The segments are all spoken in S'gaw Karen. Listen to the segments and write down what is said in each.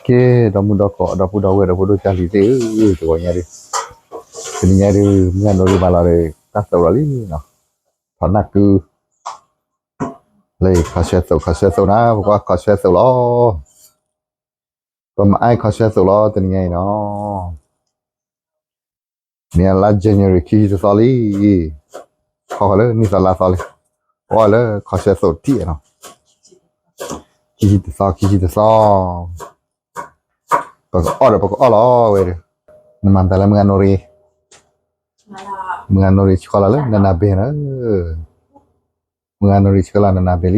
ကဲ, ဒီမုၢ်ဒီကိး ဒီပုၢ်ဒီဝဲၢ် ဒီဖိဒိၣ်ကၢ်လံၤသ့ၣ်ဧၢ, တဂီၤညါဒုး, တနံၤညါဒုး မုၢ်ဂၤနီၣ်ရံၣ်ဘၣ်လီၤဒီး တၢ်သးလီၤလံနီၤ, ထီၣ်နၢ်ကု လၢခီဆၢသိး ခီဆၢသိးနၤ, ပကွၢ်ခီဆၢသိးလီၤ, ပမၤအါခီဆၢသိးလီၤ တနံၤညါအံၤနီၤ. မ့ၢ်လါ January ခံဆံတသီလံ, ခီဃီၤလၢနံၣ်သီလါသီလံ, ပအီၣ်လၢခီဆၢသိးတထံၣ်နီၤ, ခံဆံတသီ ခံဆံတသီ, ပကအီၣ်ဒီးပကအီၣ်လီၤဝဲဒီး, နမၤတၢ်လၢမုၢ်ဂၤနီၣ်ရံၣ်, မုၢ်ဂၤနီၣ်ရံၣ်ဆှၢလီၤလၢနနၤဘ့ၣ်နီၤ, မုၢ်ဂၤနီၣ်ရံၣ်ဆှၢလီၤနနၤဘ့ၣ်လံ.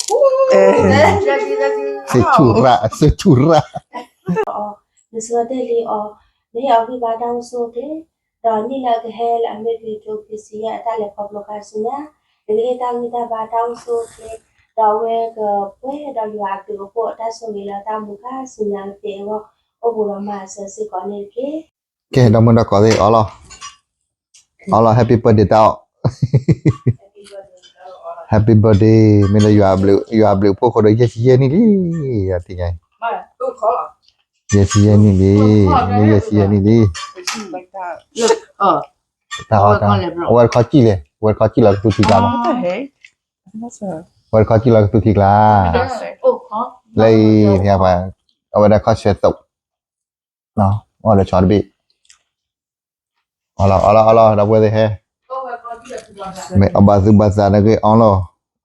ဝူလီၤနီၤ. Sechura, sechura. နဆၢတဲာ်လံအီၤ, နဟ့ၣ်အီၤဂံၢ်ဘါတၢ်အိၣ်ဆူၣ်အိၣ်ချ့, ဒီးနံၣ်လၢအကဟဲလၢအမ့ၢ်က့ၤ တကယၤ အတၢ်လဲၤခီဖျိခါဆူညါ, နကဟ့ၣ်တၢ်ဂံၢ်တၢ်ဘါတၢ်အိၣ်ဆူၣ်အိၣ်ချ့, ဒီးအဝဲကပှဲၤဒီးယွၤအဘျုးအဖှိၣ်အတၢ်ဆိၣ်ဂ့ၤလၢတၢ်မူခါဆူညါကသ့အဂီၢ်, အိၣ်ဘူးဒီးမၤစၢၤစ့ၢ်ကီးန့ၣ်တက့ၢ်. ကဲ, ဒီမုၢ်ဒီကိးသ့ၣ်အီလီၤ, အီလီၤ happy birthday တၢ်အီၣ်, happy birthday မ့ၢ်လၢယွၤအဘျုးအဖှိၣ်အဃိဒီး ယဲၢ်ဆံယဲၢ်နံၣ်လံ, ယဲၢ်ဆံယဲၢ်နံၣ်လံ, မ့ၢ်ယဲၢ်ဆံယဲၢ်နံၣ်လံ. တၢ်အီၣ်, အဝဲတခီစံၣ်လဲၣ်, အဝဲတခီစံၣ်လီၤကသူထံကျါမး, အဝဲတခီစံၣ်လီၤကသူထံကျါ, လၢအံၤ, အဝဲဒၣ်ခီဆၢသိး အီၣ်လၢဆီတဘ့ၣ်, အီလီၤ အီလီၤ အီလီၤ ဒီပုၢ်ဝဲၢ်သ့ၣ်ဟဲ, မ့ၢ်အီၣ်ဘၣ်သူၣ်ဘၣ်သးနဂ့ၢ်အီလီၤ, အီၣ်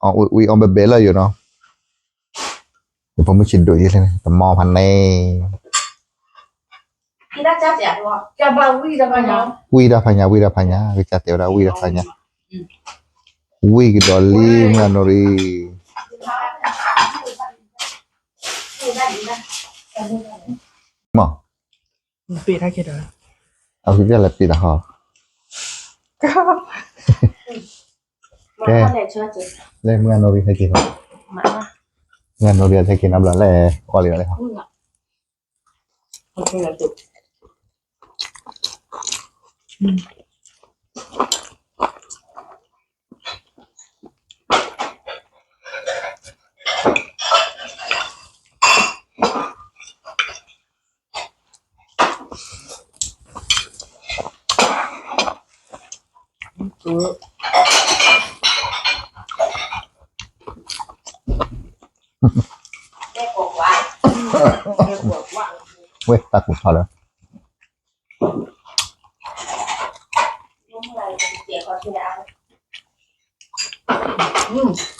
ဝံၣ်အီၣ်ဘဲဘဲလၢယိာ်နီၤ, ယဖိမုၣ်ဆံးဒိၣ်ယဲၢ်လၢန့ၣ် တမီဖးန့ၣ်, ဝံၣ်တၢ်ဖးညါ ဝံၣ်တၢ်ဖးညါ ကစၢ်တဲဝဲဒၣ်ဝံၣ်တၢ်ဖးညါ, ဝံၣ်ကဒီးလံမုၢ်ဂၤနီၣ်ရံၣ်, မ့ၢ် အဝံၣ်တၢ်လဲၤပ့ၤတၢ်ဟီ, ကဲ, လၢမုၢ်ဂၤနီၣ်ရံၣ်ဟဲက့ၤနီၤ, မုၢ်ဂၤနီၣ်ရံၣ်ဟဲက့ၤနီၤဘျီလဲၣ်, အီၣ်လံလီၤလဲၣ်ဟီ. ဝဲ တၢ်ကူးထီၣ်လၢ နီၢ်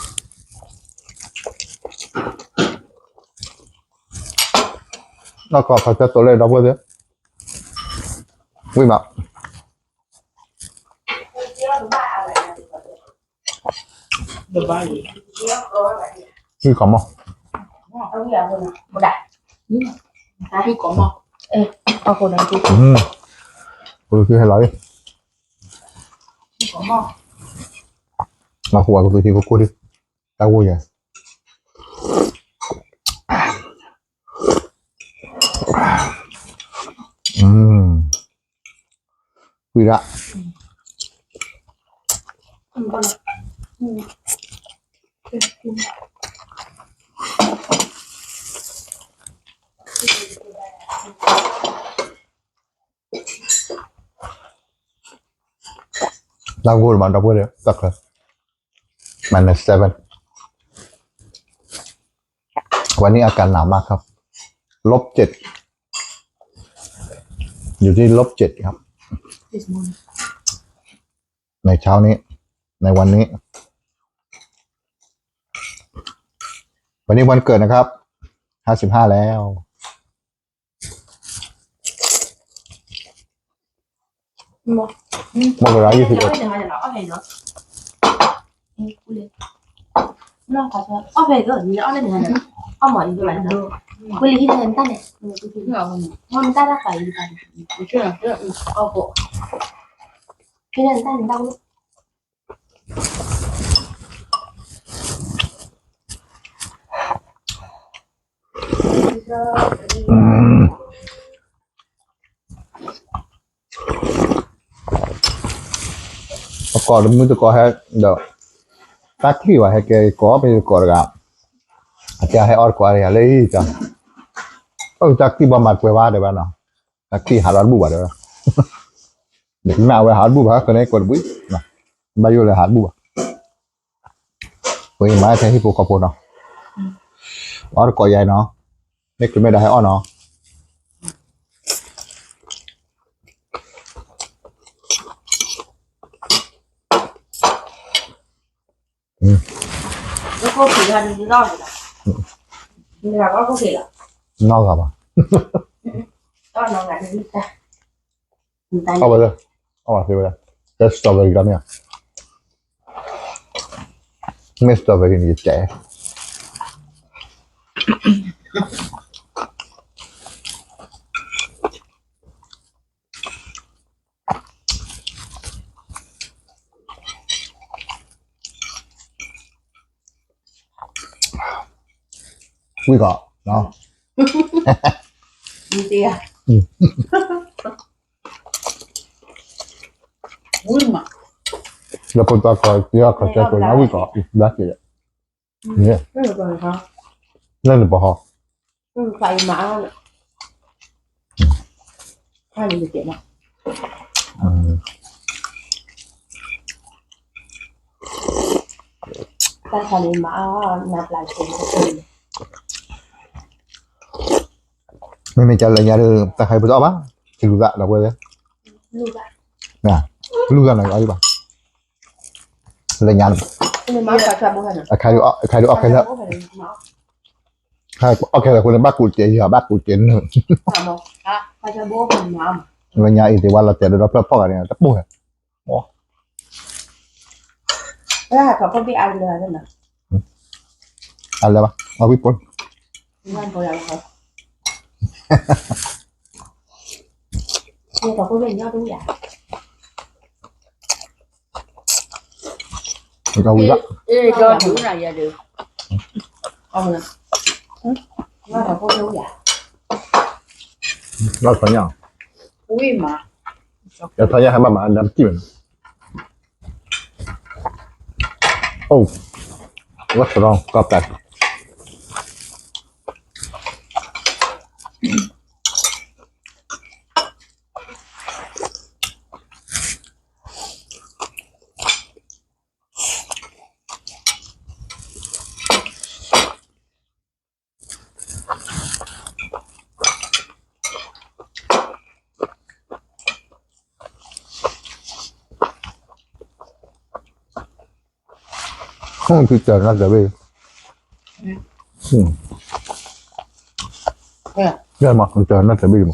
ကီၢ်ခီဆၢသိးလၢဒီပုၢ်ဝဲၢ်သ့ၣ်, ဝံၣ်မး, ဝံၣ်ကီးမီၢ်, ဝံၣ်ကီးမီၢ်, အဃိန့ၣ် ဟဲလီၤလံ, အဃိကသူထံဖိကိၢ်ဒံး, တၢ်ဂိၢ်ယဲၢ် ဝံၣ်ဒၣ်, တၢ်ဂိၢ်မး ဒီပုၢ်ဝဲၢ်, တၢ်ချၢ minus seven, วันนี้อากาศหนาวมากครับ ลบเจ็ด อยู่ที่ลบเจ็ดครับ ในเช้านี้ ในวันนี้ วันนี้วันเกิดนะครับ ห้าสิบห้า แล้ว. မ့ၢ်ကရၢယုၢ်သုး ပကိးတမုၢ်တကိးဟဲဒီး တၢ်ချံၣ်ဝဲဟဲကဲကိးမ့ၢ်တကိးတဂၤ အတဲဟဲအီၣ်တကိးတဂၤလၢအံၤ အတၢ်ချံၣ်ဘၣ်မၤတပှဲၤဘၣ်တဲဘၣ်နီၤ တၢ်ချံၣ်ဟးလီၤတဘူၣ်ဘၣ်တဲဘၣ် နအဝဲဟးတဘူၣ်ဘၣ် ကန့ၣ်ကိးတဘှံး ဘၣ်ယိၣ်လၢဟးတဘူၣ်ဘၣ် ပှၤမၤထဲဟံၣ်ဖိဃီဖိနီၤ အီၣ်တကိးယၤနီၤ မ့ၢ်ကမ့ၢ်ဒၣ်ဟဲအီၣ်နီၤ နီၢ်ဂၤဘၣ် အီၣ်ဝဲလၢ အီၣ်ဝဲသ့ဝဲလၢ တဲ strawberry ဒီးမ့ၢ် မ့ၢ် strawberry န့ၣ် ယတဲ ဝံၣ်ကီး လၢဖိသၣ်ခီ တံၤခီၣ်ကၢကိးညါဝံၣ်ကီး ဘၣ်က့ၤဒီး လၢနပီဟီ မ့မ့ၢ်ကလၢညါဒီး တၢ်ခါအံၤပတအီၣ်ဘၣ် ကလူၤသၣ်ဒီးဝဲ လူၤသၣ်နီၤအီၤဘၣ် လၢညါန့ၣ် အခါဒုးအီၣ်ခဲလၢာ် အီၣ်ခဲလၢာ်အဃိန့ၣ် ဘၣ်ကူးတဲာ်ယၤ ဘၣ်ကူးတဲာ်နုာ် လၢညါအံၤတဲဝဲလီၤတဲာ်ဒီးဖျၢၣ်ဖီၣ်ဂၤန့ၣ် တပိၢ်ဟဲ အလၢဘၣ် အဝံၣ်ပိၢ် ဝံၣ်ဘၣ် လီၤထီၣ်ညါ လီၤထီၣ်ညါဟဲဘၣ်မး ဒၣ်ပစံၣ်မးနီၤ အိၣ် ဝဲသရီ ကီၢ်ပျၢ် ဟိုကတၢၢ်နၢ်တဘ့ၣ် ကဲမး ကတၢၢ်နၢ်တဘ့ၣ်မး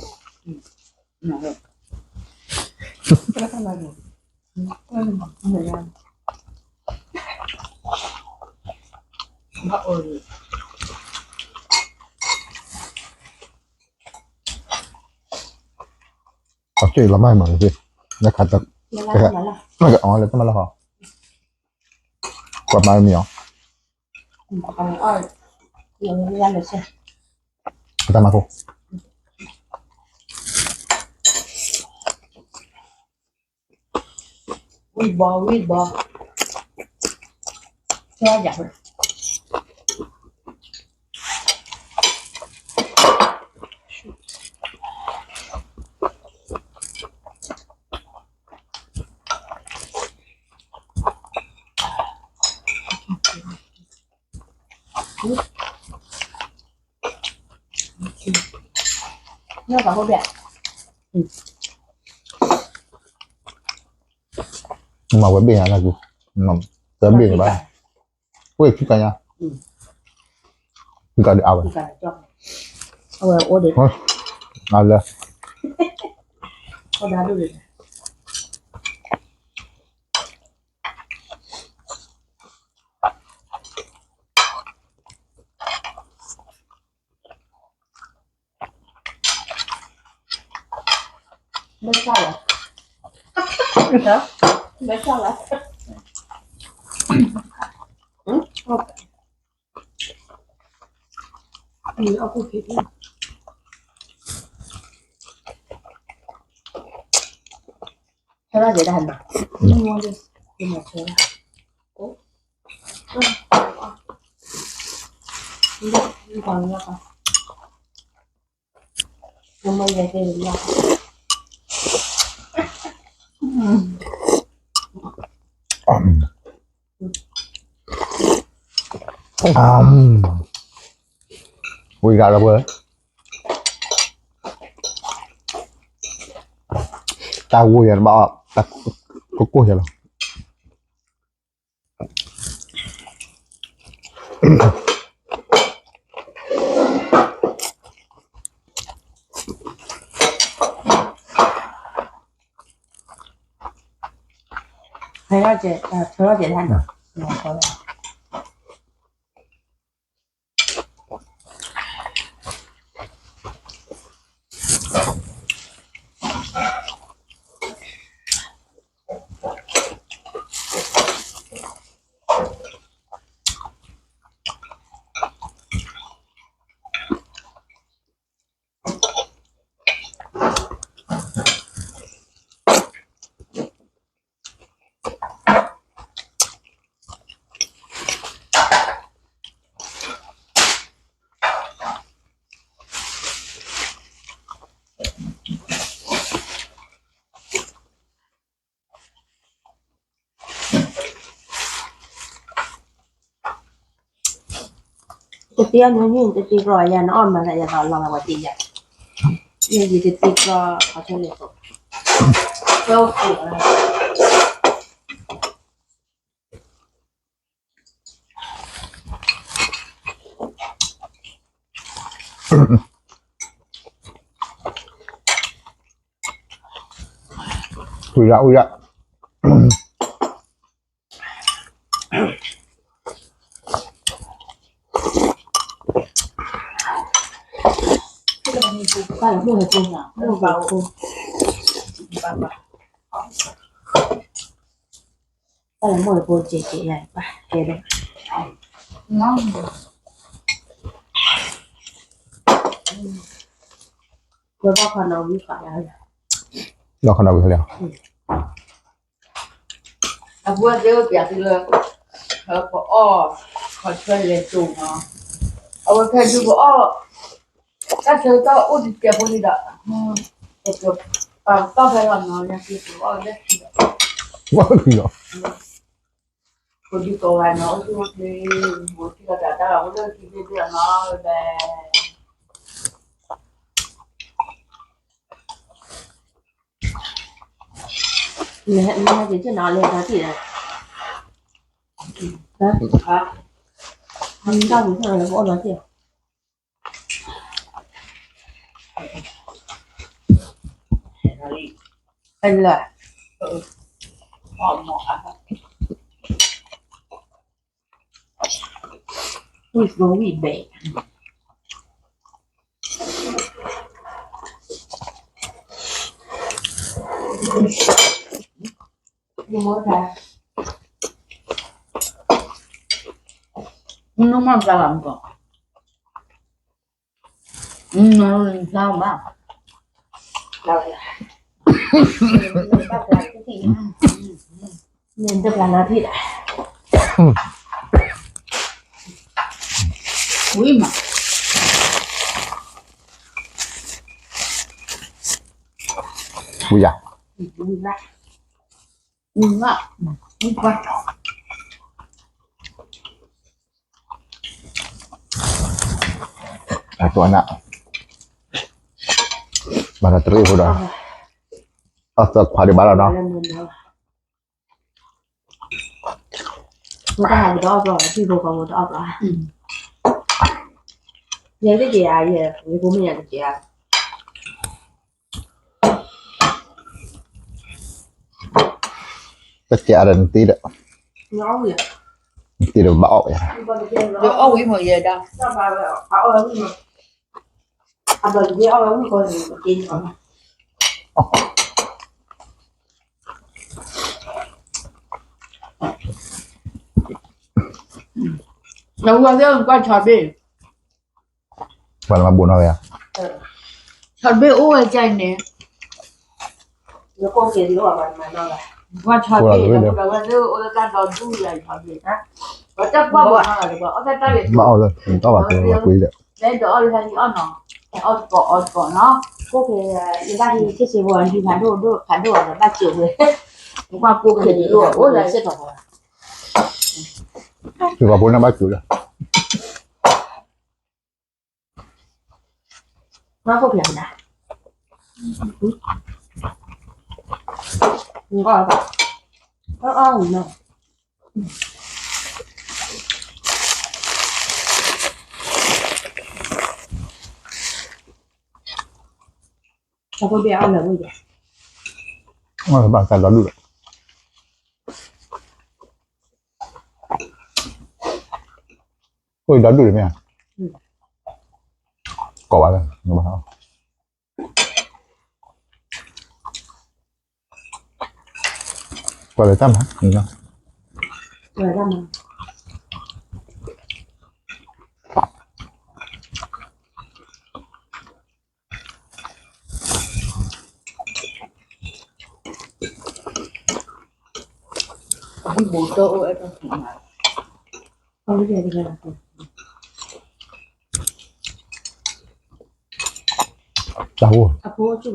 အစ့လီၤမၢ်မး နခးတၢ် နကအီၣ်လၢတၢ်မၤလၢဟီ ကွၢ်မၤမံၤအီၤ တၢ်မၤဖိ ဝံၣ်ဘီ ဝံၣ်ဘီ ဆဲယၤ မၤဝဲဘ့ၣ်ညါနၢ်ကူ, တဘ့ၣ်န့ၣ်ဘၣ်, ဝဲၢ်ခံကညါ, ခံကဒုးအါဝဲ, အဝဲအိၣ်ဒံး, အလၢ, အိၣ်ဒၣ်ဒိၣ်ဒံး, ဘၣ်ဆၣ်လီၤ, ဘၣ်ဆၣ်လီၤ, ဆဲလီၤက့ၤတၢ်နၤ, မ့ၢ်လဲၤက့ၤလီၤ, ဝံၤဂၤလီၤဝဲ, တၢ်ဂိၢ်ယၤတဘၣ်အီၣ်, တၢ်ကိၢ်ကိၢ်ယၤလီၤ. ဖဲလီၤကဲ, ဖဲလီၤကဲလၢနၤ, တသ့အီၣ်နွံနံၣ် တသ့ကီၢ်ယၤ နအီၣ်မၤသးယၤသးလီၤမးဝဲသ့ၣ်ယၤ, ယဲယတသ့ကီၢ်ခီၣ်ဆၢလဲၣ်သိး, ဝံၤဒၣ်ဝံၤဒၣ်, တၢ်လၢမိၢ်ဖိကဲကဲယၤ, ပၢ်ကဲဒီး, ဝဲဘၣ်ခီနီၣ်ဝံၤဃးလၢ, ဘၣ်ခီနီၣ်ဝံၤဃးလၢ, အဝဲသ့ၣ်ပျးသုလၢ, ပအီၣ်, ခီၣ်ဆၢလဲၤစိၤနီၤ, အဝဲခဲဒုးပအီၣ်, တၢ်ဆၢကတီၢ်အိၣ်တစဲးဖိလံဒီး, ပကပာ်ပတီၢ်ဖဲလီၤနီၤ ညါက့ၤပအီၣ်လၢခံဒီး, ဝဲလီၤ, ပဒုးကိးဂၤနီၤ အိၣ်ဆူၣ်အိၣ်ချ့, ပအိၣ်ဆူၣ်လီၤတၢ်တၢ်လီၤအိၣ်လၢခံဘ့ၣ်ဘ့ၣ်အနီၤဘဲ လဲၤ, လဲၤက့ၤက့ၤနီၤ လဲၤတၢ်တံၢ်ဒီး, တၢ်ပူၤထီၣ်လၢပအီၣ်လီၤတံၢ်, လၢ, ဝံၣ်ဘဲ, နမ့ၢ်ကလၤမကီး, နမ့ၢ်ကလၤမး, နတပျးနၤထံၣ်ဒၣ်, ဝံၤမး, ဝံၤယၤ, ဝံၤမး, ဝံၤမး, ဝံၤမး, ဝံၤမး, အတိၢ်နၤ, ဘၣ်တရံးဖိဒီး, အသးခွါဒံးဘၣ်လီၤနီၤ, မတၤဟးကဒီးအီၣ်ဘျီ ထံဖိကီၢ်ဖိတအီၣ်ဘျီ, ယဲတက့ၤဧါ, ယဲဖိမ့ၢ်ယၤတက့ၤဧါ တကဲအါဒီးနတံၤဒီး, နတံၤဒီးဘၣ်အီၣ်ယၤ, ဒီးအီၣ်ဝံၤမ့ၢ်ယဲဒၣ်, အဘၣ်တက့ၢ်အီၣ်ဝဲဝံၤကီၢ်န့ၣ် တက့ၢ်န့ၣ်, တဝဲသ့ၣ်ကွၢ်ဆီဘ့ၣ်, ပှၤလၢမၤဘိးနီၢ်ဝဲဧါ, ဆီဘ့ၣ်အိၣ်ဝဲကန့ၣ်, ကွၢ်ဆီဘ့ၣ်, တဝဲသ့ၣ်အိၣ်လၢတၢ်ဒီဒူၣ်ယၤဆီဘ့ၣ်, ပတၢ်ကွၢ်ဘိးနီၢ်လီၤ, ဘၣ်အီၣ်တၢ်တၢ်လဲၣ်, ဘၣ်အီၣ်လၢ တၢ်ဘၣ်ကွံလၢ, လဲၤဒီးအီၣ်လၢဟဲလံအီၣ်နီၤ, ဟဲအီၣ်တကိးအီၣ်တကိးနီၤ, ကိၣ်က့ၤ, ယဘၣ်ဟံးဆ့ဆ့ဖိအီၤ ဟံးဖးဒိၣ်ဒိၣ်ဖးဒိၣ်အီၤဒီးဘၣ်စၢၤဝဲ, ပကွၢ်ကိၣ်က့ၤန့ၣ်အိၣ်လၢစ့ၢ်ကီး, ယပှၤဖိန့ၣ်ဘၣ်စၢၤလၢ မၤခိၣ်ဖျါကဒါ, အီၣ်အီၣ်နီၤ, အီၣ်ဘၣ်တၢ်ဒီဒူၣ်ဒီး အိၣ်ဒီဒူၣ်န့ၣ်မ့ၢ်ဧါ, ကိးဘၣ်လၢ, ကွၢ်လၢတၢ်မၤ, ဘိၣ်တအိၣ်အဲၣ်တၢ်, တၢ်အိၣ်, အဖိ,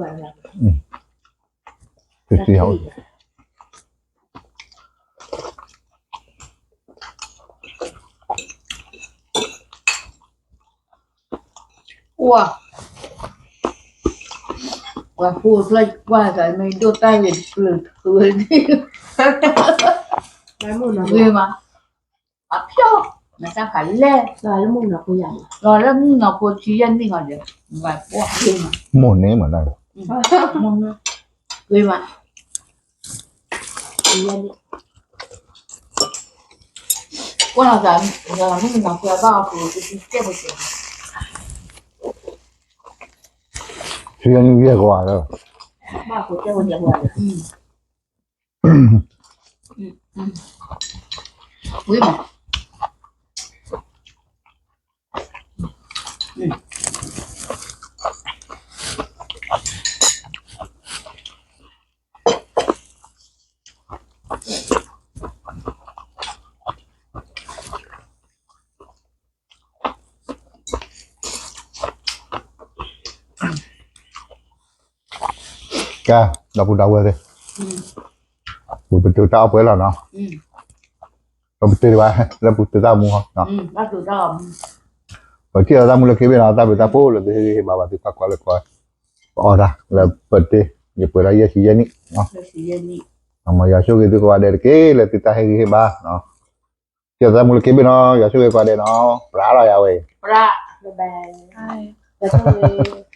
ဝါ, ပှၤဖိဖျၢၣ်ကွၢ်သးမ့ၢ်ဒိၣ်တၢ်ဂ့ၤတကျၢၤတဝဲန့ၣ်, ဂ့ၤမး, အဖျီၣ်, နတၢ်ဖးလဲၢ်, လီၤလၢမုၢ်နီၤဖိဆံယဲၢ်နံၣ်ဃီဒီး, မိၢ်န့ၣ်မး, ဂ့ၤမး, ကွၢ်လီၤသး, မုၢ်နီၤဖိဘၣ်အီၤဖိတကဲဖိ, ဆံယဲၢ်နံၣ်ယဲၢ်ကီးလီၤ, ဘၣ်ဖိတကဲဖိ, ဝံၤမး, ကဲ, ဒီပုၢ်ဒီဝဲၢ်သ့ၣ်, ပပတုာ်တၢ်အီၣ်ပှဲၤလီၤနီၤ, ပပတုာ်ဘၣ်, လၢပတုာ်တၢ်မူ, ပထံၣ်လီၤတၢ်မူလၢခံဘ့ၣ်နီၤ, တၢ်ဘျုးတၢ်ဖှိၣ်လၢသုဟ့ၣ်ဂံၢ်ဟ့ၣ်ဘါပှၤသုကွၢ်ကွၢ်လၢကွၢ်, ပအီၣ်တၢ်လၢပတ့, ယပှဲၤဒီးယဲၢ်ဆံယဲၢ်နံၣ်, မ်ယွၤဆိၣ်ဂ့ၤသုကိးဂၤဒဲးတက့ၢ် လၢသုတၢ်ဟ့ၣ်ဂံၢ်ဟ့ၣ်ဘါ, ထံၣ်လီၤတၢ်မူလၢခံဘ့ၣ်နီၤ, ယွၤဆိၣ်ဂ့ၤကိးဂၤဒဲးနီၤ, ပြးလီၤယၤဝဲ, ပြး, ဘၣ်, ယွၤဆိၣ်ဂ့ၤ